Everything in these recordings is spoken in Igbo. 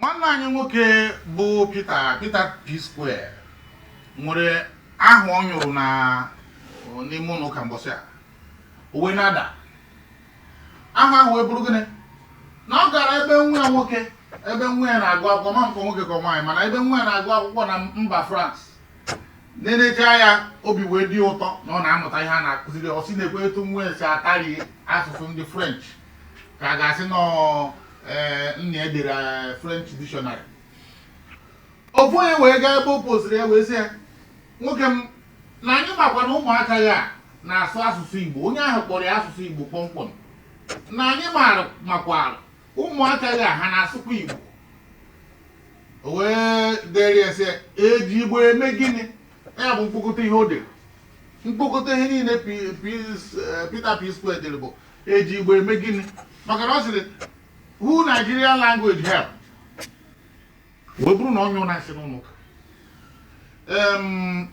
Nwanne anyị nwoke bụ Peter, Peter P Square, nwere ahụ ọ nyụrụ na n'ime ụlọ ụka mbọsị a, o wee na-ada. Ahụ ahụ wee bụrụ gịnị? Na ọ gara ebe nwa ya nwoke, ebe nwa ya na-agụ akwụkwọ, ma nke nwoke ka nwaanyị, mana ebe nwa ya na-agụ akwụkwọ na mba France, nenecha ya, obi wee dị ụtọ na ọ na-amụta ihe a na-akụziri. Ọ sị na-ekwe etu nwa ya si atari asụsụ ndị French ka a ga-asị nọ ee nna ya dere French dictionary. Ofu onye wee gaa ebe o postiri ya wee sị ya, "Nwoke m, na anyị makwa na ụmụaka ya na-asụ asụsụ Igbo." Onye ahụ kpọrọ ya asụsụ Igbo kpọmkwem, na anyị maara makwara ụmụaka ya ha na-asụkwa Igbo. O wee dere ya sị ya, "Eji Igbo eme gịnị?" Ya bụ mkpokọta ihe o dere, mkpokọta ihe niile Peter P Square dere bụ "Eji Igbo eme gịnị?" Maka na ọ sịrị, "Who Nigerian language help?" Wee bụrụ na ọ nyụrụ na nsị n'ụlọ ụka.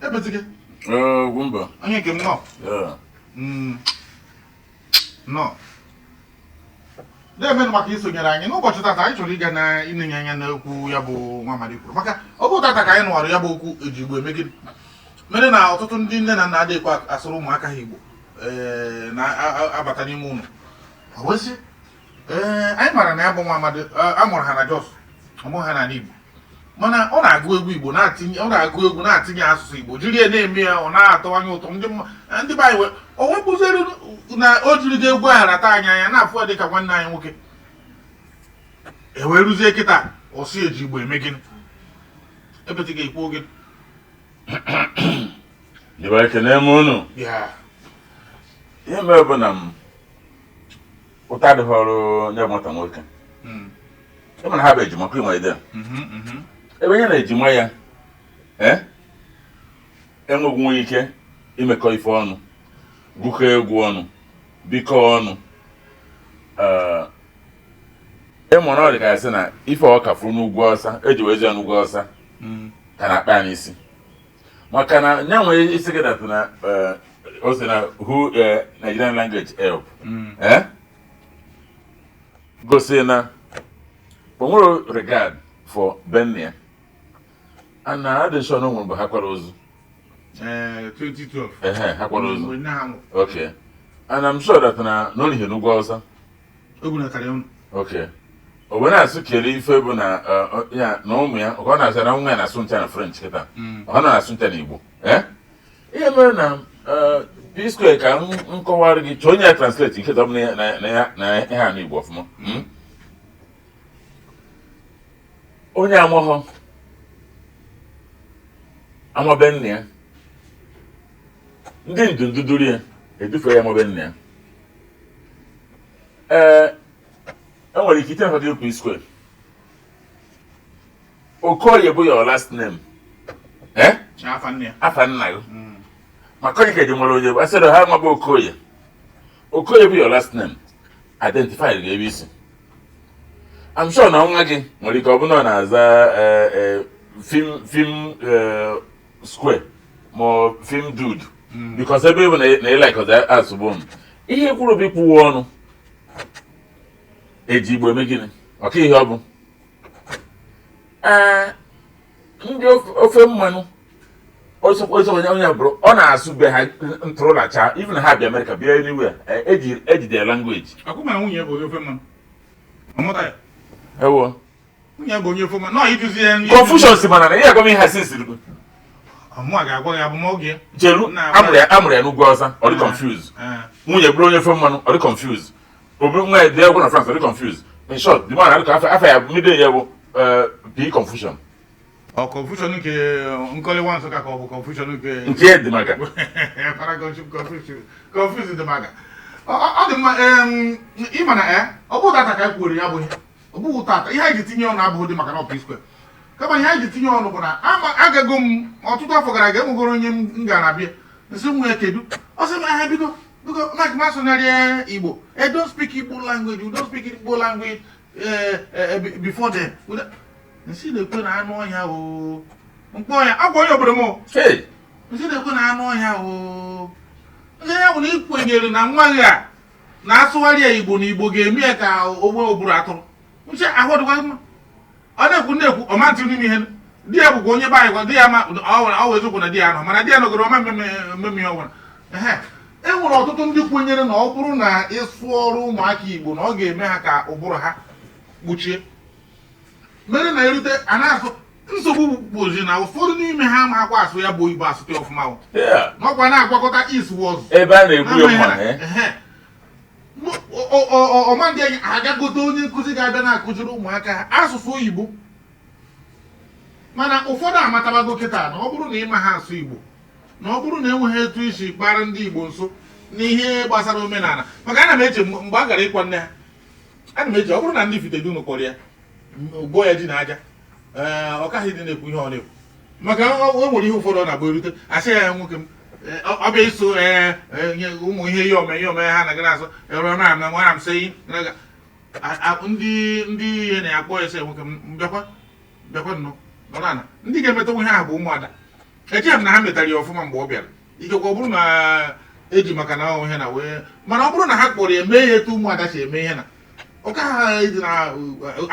Ebezike. Ugwumba. Onye nke m nọ. Yeah. Nọ na-emenụ maka isonyere anyị n'ụbọchị tata. Anyị chọrọ ịga na inenye anya n'okwu ya bụ nwa amadi kwuru, maka ọ bụ tata ka anyị nụwara ya bụ okwu "Eji Igbo eme gịnị?" mere na ọtụtụ ndị nne na nna adịghịkwa asụrụ ụmụaka ha Igbo na-abata n'ime ụlọ. Ọ wee sị, ee, anyị mara na ya bụ nwa amadi a mụrụ ha na Jos, ọ mụrụ ha n'ala Igbo, mana ọ na-agụ egwu Igbo na-atinye, ọ na-agụ egwu na-atinye asụsụ Igbo, jiri ya na-eme ya, ọ na-atọwanye ụtọ. Ndị be anyị wee o wepụziri na o jiri gị egwu ahụ rata anyị anya na-afụ ya dịka nwanne anyị nwoke. E wee ruzie kịta, ọ sị, "Eji Igbo eme gịnị?" Ebete ga-ekwu gịnị? Ndị ekene m unu. Ya. Ihe mere bụ na m ụta adịghị ọrụ nye nwata nwoke. Ịma na ha bụ ejima kwa inwe ide. Ebe ya na ejima ya enweghị nwe ike imekọ ife ọnụ, gụkọ egwu ọnụ, bikọ ọnụ. Ee, ịmụ na ọ dị ka ya sị na ife ọ ka furu n'ugwu ọsa eji wee ya n'ugwu ọsa ka na-akpa ya n'isi, maka na nya nwere isi gị that na o si na "Who Nigerian language help?" Gosi na o nwere regard for bennia and na adị sure na o nwere mgbe ha kwara ozu. Ee, 2012. Ehe, ha kwara ozu. Mgbe nne ha nwụrụ. Okay, and I'm sure that na o lihe n'ugwu Awụsa. O bunatara ya ụnụ. Okay, o wee na-asụ kele ife bụ na ya na ụmụ ya ka ọ na-asụ na nwa ya na-asụ ncha na French kịta, ọ na-asụ ncha na Igbo. Ihe mere na P Square ka m nkọwara gị, chọọ onye ya translate nke ọ bụ na ihe a n'Igbo ọfụma. Onye amụghọ amabe nna ya, ndị ndụndụ duru ya edufe ya amabe nna ya. Ee, enwere ike itinye gị P Square Okoye bụ your last name, eh? Afa nne ya. Afa nna gị. Maka onye ka eji nwere onye bụ asịrị ha nwa bụ Okoye. Okoye bụ your last name, identify gị ebe isi. I'm sure na nwa gị nwere ike ọ bụ na ọ na-aza film square ma ọ film dude, because ebe bụ na ị like ọzọ asụbụ m ihe kwuru bụ ikwuwe ọnụ "Eji Igbo eme gịnị?" Ọka ihe ọ bụ ee ndị ofe mmanụ oso onye bụrụ ọ na-asụ be ha ntụrụlacha, even ha bịa Amerịka, bịa anywhere, eji their language. Akwụ ma nwunye bụ onye ofe mmanụ, ọ mụta ya. Ewo. Nwunye bụ onye ofe mmanụ nọ iduzi ya. Confusion si mana na ihe agwa m ihe a since. Mụ a ga-agwa gị abụmoge ya. Chelu. Amụrụ ya n'ugwu Awụsa, ọ dị confused. Nwunye bụrụ onye ofe mmanụ, ọ dị confused. Obi nwa ya dị akwụkwọ na France, ọ dị confused. In short, the man adịka afa ya middle ya bụ P confusion. Ọ confusion nke nkọliwa Nsụka ka ọ bụ confusion nke nke dị maka Paragon confusion confuse dị maka ọ dị mma. Ịma na ọ bụghị tata ka anyị kwuoro ya bụ ihe, ọ bụghị tata. Ihe anyị ji tinye ọnụ abụghị dị maka na ọ P Square, kama ihe anyị ji tinye ọnụ bụ na ama agago m ọtụtụ afọ gara aga, enwegoro onye m gara bịa nsị nwa ya, "Kedu?" Ọ sị m, "Aha, biko, biko, Mike masonarị Igbo. Don't speak Igbo language, we don't speak Igbo language before them." Nsị na-ekwe na anụ ọhịa o mkpọ ya agwa onye obodo m o. Hey. Nsị na-ekwe na anụ ọhịa o ndị ya bụ na ị kwenyere na nwa gị a na-asụgharị ya Igbo na Igbo ga-eme ya ka ogbe oburu atụrụ nche ahụ dịkwa mma. Ọ na Na-ekwu na-ekwu ọma ntị n'ime ihe di ya bụkwa onye be anyị gwa di ya ma ọ wụ eziokwu na di ya nọ, mana di ya nọgoro ọma mmemme mmemme ya ọbụla. Ehe, e nwere ọtụtụ ndị kwenyere na ọ bụrụ na ịsụ ọrụ ụmụaka Igbo na ọ ga-eme ha ka ụbụrụ ha kpuchie, mere na erute a na-asụ. Nsogbu bụzi na ụfọdụ n'ime ha ama akwa asụ ya bụ oyibo asụta ọfụma o. N'ọkwa na-agwakọta is was Ebe a na-egbu ya mma, eh? Ọma ndị anyị agagote onye nkụzi ga-abịa na-akụziri ụmụaka ha asụsụ oyibo, mana ụfọdụ amatabago kịta na ọ bụrụ na ịma ha asụ Igbo, na ọ bụrụ na enweghị etu isi kpara ndị Igbo nso n'ihe gbasara omenala. Maka ana m eche mgbe a gara ịkwa nne ha, ana m eche ọ bụrụ na ndị Ifitedunu kpọrọ ya gụọ ya ji na aja, ee, ọ kaghị dị na-ekwu ihe ọ na-ekwu, maka o nwere ihe ụfọdụ ọ na-agba erute asị ya nwoke m ọ bịa iso ee nye ụmụ ihe ihe ome ihe ome ha na gara asụ ere na na nwara m sị ndị ihe na-akpọ ya sị nwoke m bịakwa bịakwa nnọọ nọrọ ala. Ndị ga-emeta ihe ahụ bụ ụmụada. Echeghị m na ha metara ya ọfụma mgbe ọ bịara. Ikekwe ọ bụrụ na eji maka na ọ ihe na wee, mana ọ bụrụ na ha kpọrọ ya mee ya etu ụmụada si eme ihe, na ọ ka ha ịdị na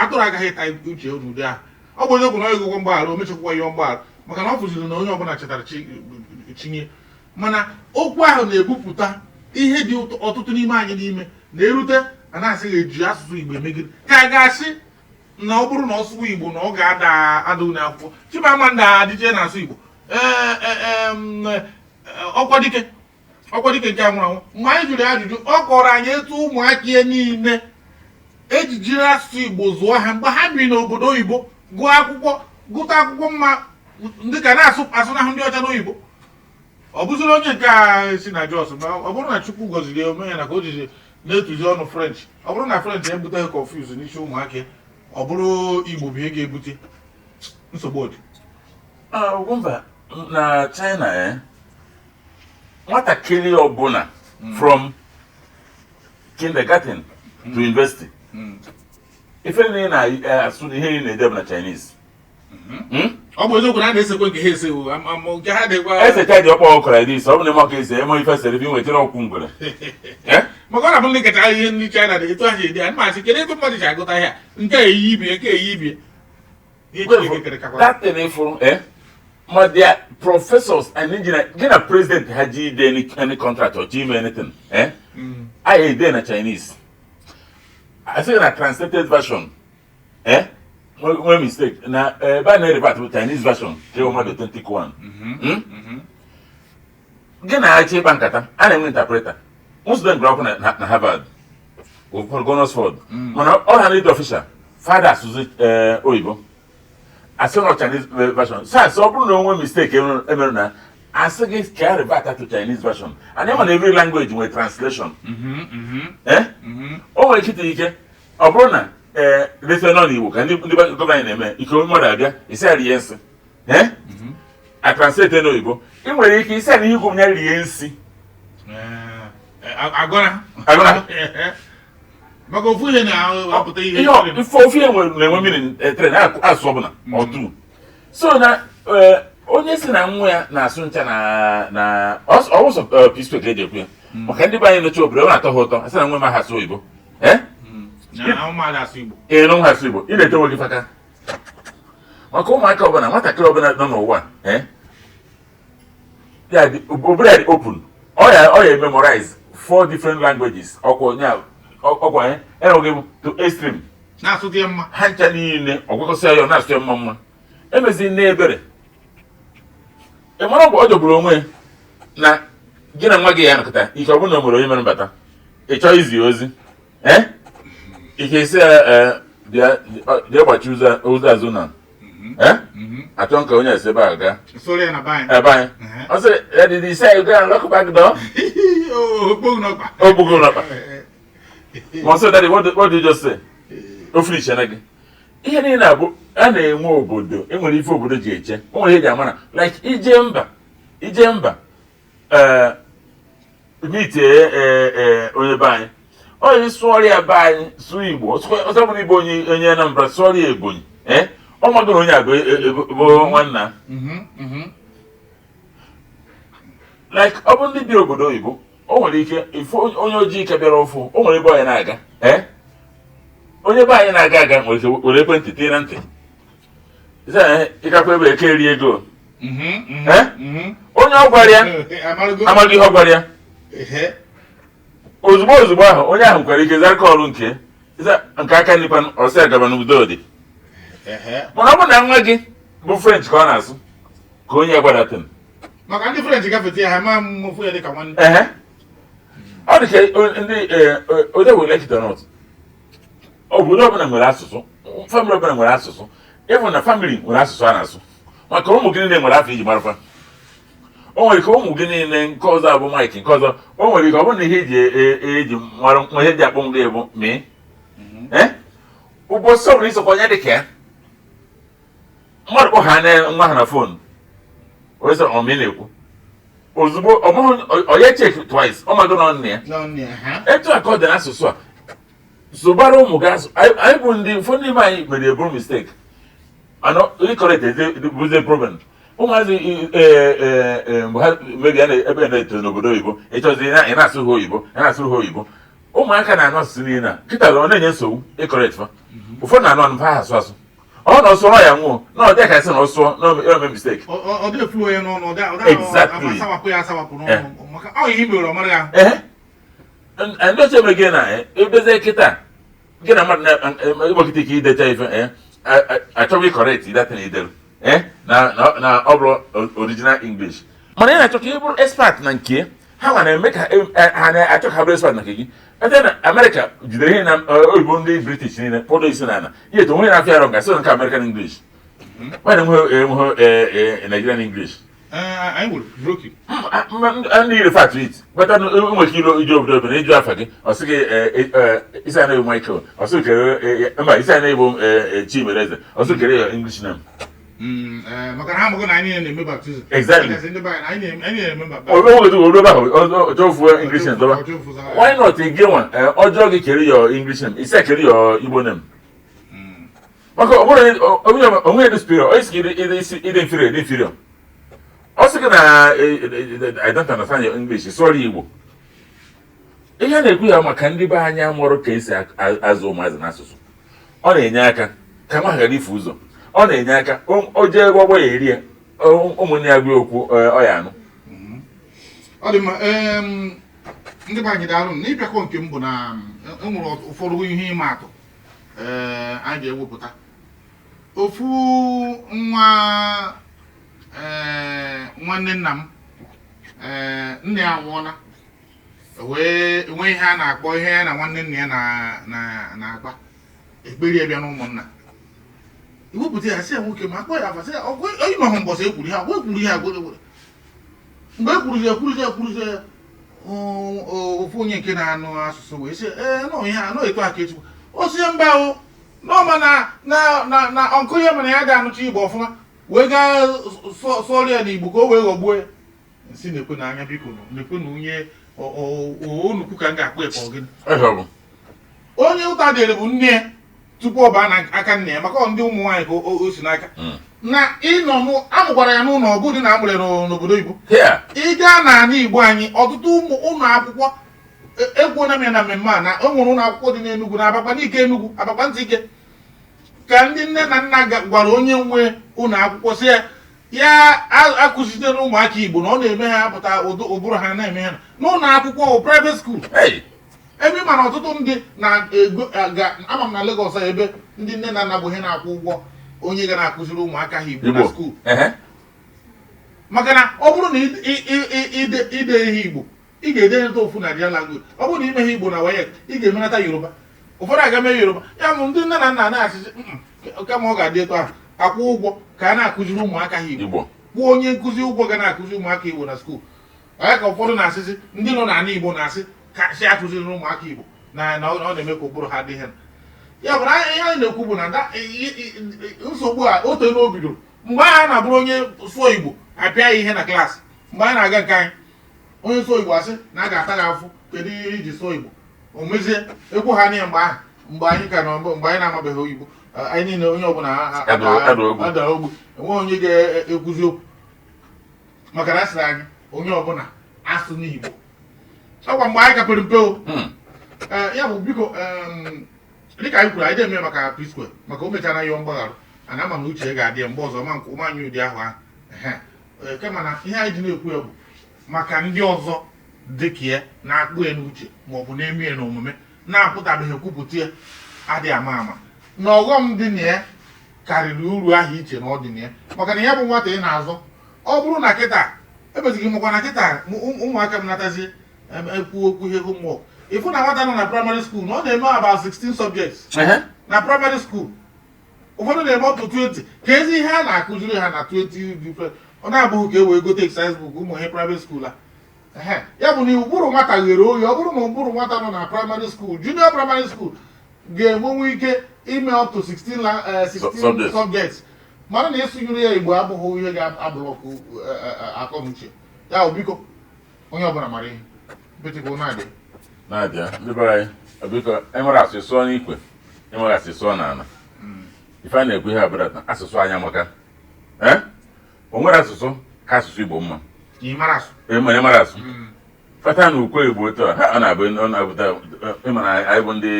atụrụ agaghị ịta uche n'ụdị ahụ. Ọ bụ eziokwu na ọ egokwa mgbaghara, o mechakwa ihe mgbaghara, maka na ọ fụziri na onye ọbụla chetara chinye, mana okwu ahụ na-ebupụta ihe dị ọtụtụ n'ime anyị n'ime na-erute a na-asị ga eji asụsụ Igbo emegide ka a ga-asị na ọ bụrụ na ọ sụwa Igbo na ọ ga-ada ada une akwụkwọ. Chimamanda Adichie na-asụ Igbo. Ee, ọkwa dike ọkwa dike nke a nwụrụ anwụ, mgbe anyị jụrụ ya ajụjụ, ọ kọrọ anyị etu ụmụaka ya niile ejijiri asụsụ Igbo zụọ ha mgbe ha bi n'obodo oyibo, gụọ akwụkwọ, gụta akwụkwọ mma, ndị ka na-asụ asụnahụ ndị ọcha n'oyibo. Ọ bụziri onye nke a si na Jos, ma ọ bụrụ na Chukwu gọziri ya ome ya na ka o jizi na-etuzi ọnụ French, ọ bụrụ na French ebuteghị confuse n'isi ụmụaka ya, ọ bụrụ Igbo bụ ihe ga-ebute nsogbu dị. Ugwumba, na China, nwatakịrị ọbụla from kindergarten to university, ife niile na-asụ na ihe niile na-ede bụ na Chinese. Ọ bụ eziokwu na a na-esekwe nke ha esewo nke ha dịkwa. Esecha dị ọkpọ ọkụ like this. Ọ bụ na ịma ka esi eme ife sere ife nwetara ọkwụ ngwere. Eh? Maka ọ na-abụ ndị kacha ihe ndị China dị etu ha si ede ya masị, kedu etu mmadụ si agụta ihe a, nke a eyi ibie, nke eyi ibie, ihe Chineke kere kakwa. That thing ifuru, ma their professors and engineers, gị na president ha ji ide any contract or ji ime anything, anyị ede na Chinese, I say na translated version, nwee mistake na ebe a na-ereport bụ Chinese version ka ịhụ mmadụ authentic one. Gị na ha chi ịkpa nkata, a na-enwe interpreter. Student gụrụ akwụkwọ na Harvard, ụfọdụ gụọ Oxford, mana ọ ha na official fada asụsụ oyibo asị na Chinese version. So asị ọ bụrụ na o nwee mistake emere na asị gị ka a revert to Chinese version, and ịma na every language nwere translation. O nwere ike ike ọ bụrụ na ee lete nọ n'Igbo ka ndị gọvanọ na-eme ike mmadụ abịa isi ya rie nsị, a translate n'oyibo, ị nwere ike isi ya na igwu ya rie nsị. Agọna. Agọna. Maka ofu ihe na-apụta ihe. Ihe ife ofu ihe nwere na-enwe mmiri tere na asụsụ ọbụla ọtụ. So na onye si na nwa ya na-asụ ncha na ọwụsọ P-Square ka eji ekwu ya, maka ndị be anyị nọcha obodo, ọ na-atọ ha ụtọ asị na nwa m aha asụ oyibo. Na ụmụada asụ Igbo. Ee, na nwa asụ Igbo, ị na-ete onwe gị faka, maka ụmụaka ọbụla, nwatakịrị ọbụla nọ n'ụwa, ya dị obodo ya dị open, ọ ya memorize four different languages. Ọkwa ya ọkwa ya enweghị m to extreme. Na-asụta ya mma. Ha ncha niile ọgwakọsịa ya, ọ na-asụ ya mma mma. Emezi nne ebere, ị mara ọgwụ ọ jọgburu onwe ya na gị na nwa gị ya nọkọta ike. Ọ bụrụ na o nwere onye mere mbata, ị chọọ izi ya ozi, ike isi ya, bịa bịa gbachi ụzọ azụ na achọ nka onye esi ebe a gaa. Soro ya na be anyị. Ebe anyị ọ sịrị ya did he say you go and lock back door? Okpoghu n'ọkpa. O gbugo n'ọkpa. Ma ọ sị, "Daddy, what did you just say?" O finish na gị ihe niile abụ a na-enwe obodo enwere ife obodo ji eche, o nwere ihe eji ama na like ije mba ee meet onye be anyị, onye sụọrọ ya be anyị sụọ Igbo, ọsọ bụrụ Igbo, onye Anambra sụọrọ ya Ebonyi, ọ mago na onye a bụ nwanna. Like ọ bụ ndị bi obodo oyibo, o nwere ike ife onye ojii ka bịara ụfụ, o nwere ebe onye na-aga, onye be anyị na-aga aga nwere ike were ekwentị tinye na ntị. Ịgakwa ebe eke eri ego. Onye ọ gwara ya amaghị ihe ọ gwara ya. Ozugbo ozugbo ahụ, onye ahụ nwere ike zara call nke nke aka nri kwanụ, ọsị agaba n'udo dị. Mana ọ bụrụ na nwa gị bụ French ka ọ na-asụ, ka onye ya gwadatin. Maka ndị French gafete ya, ha ma mmofu ya dịka nwanne. Ehe, ọ dị ka ndị ode were like it or not, obodo ọbụla nwere asụsụ, family ọbụla nwere asụsụ. Ịfụ na family nwere asụsụ a na-asụ, maka ụmụ gị niile nwere afọ iji marafa. O nwere ike ụmụ gị niile, nke ọzọ abụ Mike, nke ọzọ, o nwere ike ọ bụrụ na ihe eji mara nwa, ihe eji akpọ gị bụ mee ụbọchị ọbụla isokwa onye dị ka ya, mmadụ kpọ ha na nwa ha na phone, onye sị ọmị na-ekwu ozugbo, ọ bụghị onye check twice, ọ mago na nne ya. Etu a ka ọ dị n'asụsụ a, zụbara ụmụ gị asụ. Anyị bụ ndị ụfọdụ n'ime anyị mere eburu mistake anọ ịcorrect bụzie problem. Ụmụazị mgbe ha mebi ya ebe na-eto n'obodo oyibo, ịchọzi ị na-asụ ha oyibo, ị na-asụrụ ha oyibo. Ụmụaka na-anụ asụsụ niile a kịta, ọ na-enye nsogbu ịcorrect fa. Ụfọdụ na-anụ anụ ha asụ asụ, ọ na ọsụọ ya nwụọ na ọ dị ka sị na ọ sụọ na ome mistake. Ọ dị efulu onye n'ọnụ, ọ dị Exactly. asawapụ ya asawapụ n'ọnụ, maka ọ ihe mere ọ mara ya. Ehe, ndị ọcha eme gị na ebezie kịta, gị na mmadụ na-ịgbakịta ike idecha ife, achọghị ịcorrect that na idelu na ọ bụrụ original English, mana ị na-achọ ka ị bụrụ expert na nke ha nwa na-eme ka ha na-achọ ka ha bụrụ expert na nke gị. Ete na Amerịka jidere ihe na oyibo ndị British niile kpọdo isi n'ala, ihe etu onwe na-afịa arụ nga sị nke American English, nwanne enweghị Nigerian English. Anyị nwere broken. Ndị refer to it, but nwere ike ilo ije obodo obodo, ịjụ afa gị, ọ sị gị isi anaghị Michael, ọ sị kere mba, isi anaghị bụ Chimereze, ọ sị kere ya English name. Maka na ha amago na anyị niile na-eme baptism. Exactly. Kachasị ndị be anyị, anyị na-eme baptism. O oge ebe ahụ ọjọọ English name dọba. Why not gị nwa ọjọọ gị kere your English name, isi kere your Igbo name? Maka ọ bụrụ onwe dị superior, ọ isi ịdị inferior, ịdị inferior. Ọ sị gị na "I don't understand your English," sụọrọ Igbo. Ihe a na-ekwu ya maka ndị be anyị amụrụ ka esi azụ ụmụazị n'asụsụ, ọ na-enye aka ka nwa ghara ifu ụzọ. Ọ na-enye aka o jee ebe ọgbọ ya eri ya, ụmụnne ya gwa okwu, ọ ya anụ. Ọ dị mma. Ndị be anyị, daalụ. N'ịbịakọ nke m bụ na e nwere ụfọdụ ihe ịma atụ ee anyị ga-ewepụta. Ofu nwa ee nwanne nna m, ee nna ya anwụọla, wee nwee ihe a na-akpọ ihe ya na nwanne nna ya na na-akpa ekperi ya bịa n'ụmụnna, iwepụta ya, sị ya nwoke ma akpọ ya afa, sị ya onye nọhụ mbọsị ekwuru ihe agwa ekwuru ihe agwa ekwuru mgbe ekwuruzi ekwuruzi ekwuruzi ya, ofu onye nke na-anụ asụsụ wee sị, ee, nọ ihe a nọ etu a ka echukwu o sie mba o nọọma na na na na ọnkụ ya, mana ya ga-anụcha Igbo ọfụma, wee gaa sụọrọ ya n'Igbo ka o wee ghọgbuo ya. Nsị na-ekwe na anya, biko nụ na-ekwe na onye onukwu ka m ga-akpọ ya ka ọ gịnị? Ọhịa ọ bụ. Onye ụta dịrị bụ nne ya tupu ọ baa n'aka nna ya, maka ọ ndị ụmụ nwaanyị ka o si n'aka na ịnọ amụkwara ya n'ụlọ ọgụ dị na amụrụ ya n'obodo oyibo. Here. Ị gaa n'ala Igbo anyị, ọtụtụ ụmụ ụlọ akwụkwọ ekwuona m ya na mmemme a na o nwere ụlọ akwụkwọ dị n'Enugu na Abakpa n'ike Enugu, Abakpa ntị ike, ka ndị nne na nna gwara onye nwe ụlọ akwụkwọ sị ya ya akụzitere ụmụaka Igbo na ọ na-eme ha apụta ụbụrụ ha na-eme ha n'ụlọ akwụkwọ bụ private school. Hey. Ebe ị ma na ọtụtụ ndị na-ego ga ama m na Lagos a, ebe ndị nne na nna bụ ihe na-akwụ ụgwọ onye ga na-akụziri ụmụaka ha Igbo na Igbo. school. Ehe. Maka na ọ bụrụ na ide ihe Igbo, ị ga-edenata ofu Nigerian language. Ọ bụrụ na ime Igbo na WAEC, ị ga-emenata Yoruba. Ụfọdụ aga mee Yoruba ya bụ ndị nne na nna na-asịsị kama ọ ga-adị etu ahụ, akwụ ụgwọ ka a na-akụziri ụmụaka ha Igbo. Igbo. Kwụọ onye nkụzi ụgwọ ga na-akụzi ụmụaka Igbo na school. Ya ka ụfọdụ na-asịsị ndị nọ n'ala Igbo na-asị ka si akụziri ụmụaka Igbo na ọ na-eme ka ụbụrụ ha dị ihe. Ya bụ na ihe anyị na-ekwu bụ na nsogbu a o too n'obido mgbe ahụ a na-abụrụ onye sụọ Igbo apịa ya ihe na klaasị. Mgbe anyị na-aga nke anyị, onye sụọ Igbo asị na a ga-ata gị afụ, kedu ihe iji sụọ Igbo? O mezie ekwu ha anya mgbe ahụ, mgbe anyị ka nọ, mgbe anyị na-amabeghị oyibo, anyị niile, onye ọbụla Ada ogbu. Ada ogbu, enweghị onye ga-ekwuzi okwu, maka na a sịrị anyị onye ọbụla asụ n'Igbo ọkwa mgbe anyị ka pere mpe o. Ee, ya bụ biko, dịka anyị kwuru, anyị na-eme maka P-Square, maka o mechara yọọ mgbaghara. Ana ama m na uche ya ga-adị ya mgbe ọzọ ma nke ụmụ anyị ụdị ahụ ahụ. Ehe. Kama na ihe anyị ji na-ekwu ya bụ maka ndị ọzọ dị ka ya na-akpụ ya n'uche maọbụ na-eme ya n'omume na-apụtabeghị ekwupụta ya, adịghị ama ama na ọghọm dị na ya karịrị uru ahụ iche na ọ dị na ya, maka na ya bụ nwata ị na-azọ. Ọ bụrụ na kịta ebezighị mụkwa na kịta ụmụaka m natazi ekwu okwu ihe homework, ịfụ na nwata nọ na primary school na ọ na-eme about 16 subjects na primary school, ụfọdụ na-eme up to 20. Ka ezi ihe a na-akụziri ha na 20 different, ọ na-abụghị ka e wee gote exercise book ụmụ ihe private school a. Ehe. Ya bụ na ụbụrụ nwata ghere oghe. Ọ bụrụ na ụbụrụ nwata nọ na primary school, junior primary school, ga-enwenwu ike ime up to 16 16 subjects. Subjects, mana na ịsụnyere ya Igbo abụghị ihe ga-ablock akọnuche ya. Bụ biko, onye ọbụla mara ihe bịtịkwa na-adị. Na-abịa, ndị be anyị, biko, enwere asụ sụọ n'ikwe, enwere asụ sụọ n'ala. Ife a na-ekwu ihe abụrụ na asụsụ anyị amaka. Ee, o nwere asụsụ ka asụsụ Igbo mma. Ị mara asụ. Emere mara asụ fata na ukwe Igbo otu a ha, ọ na-abụ ọ na-abụta ịmara anyị bụ ndị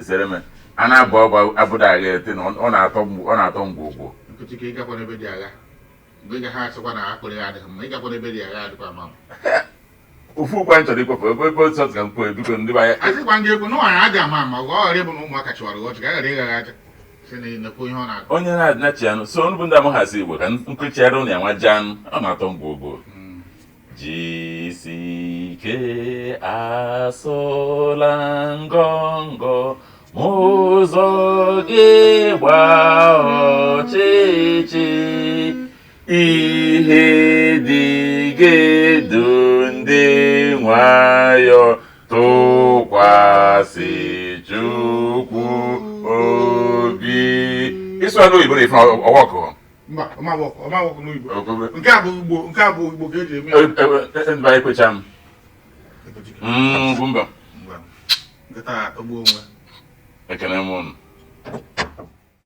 sereme a na-abụ abụ abụda agha ete na ọ na-atọ ọ na-atọ ngwugwu. Nkịtị ka ịgakwa n'ebe dị agha mgbe ị ga ha asịkwa na akpịrị ya adịghị mma, ịgakwa n'ebe dị agha adịkwa mma. Ofu ukwe anyị chọrọ ikwefu ebe ebe otu ọtụ ka mkpu, biko, ndị be anyị. Asịkwa ndị ekwe n'ụwa adị ama ama, ọ ghara ịbụ na ụmụaka chịwara gị ọchị ka a ghara ịgha aja sị na nekwa ihe ọ na-akụ. Onye na-anachi anụ so bụ ndị amaghị asụ Igbo ka nkụchigharị ụnụ ya nwa janụ, ọ na-atọ ngwugwu. Jisi ike, asụla ngọngọ, ma ụzọ gị gbaa ọchịchị, ihe dị ga-edu ndị nwayọ, tụkwasị Chukwu obi. Ịsụ anụ oyibo na ife ọwọkụ. Mba, ọmawọkụ n'oyibo. Nke a bụ Igbo, nke a bụ Igbo ka eji eme ya. Mba, ekwecha m. Bụ mba. Ngwa, nkịta atọgbuo onwe. Ekene m ụnụ.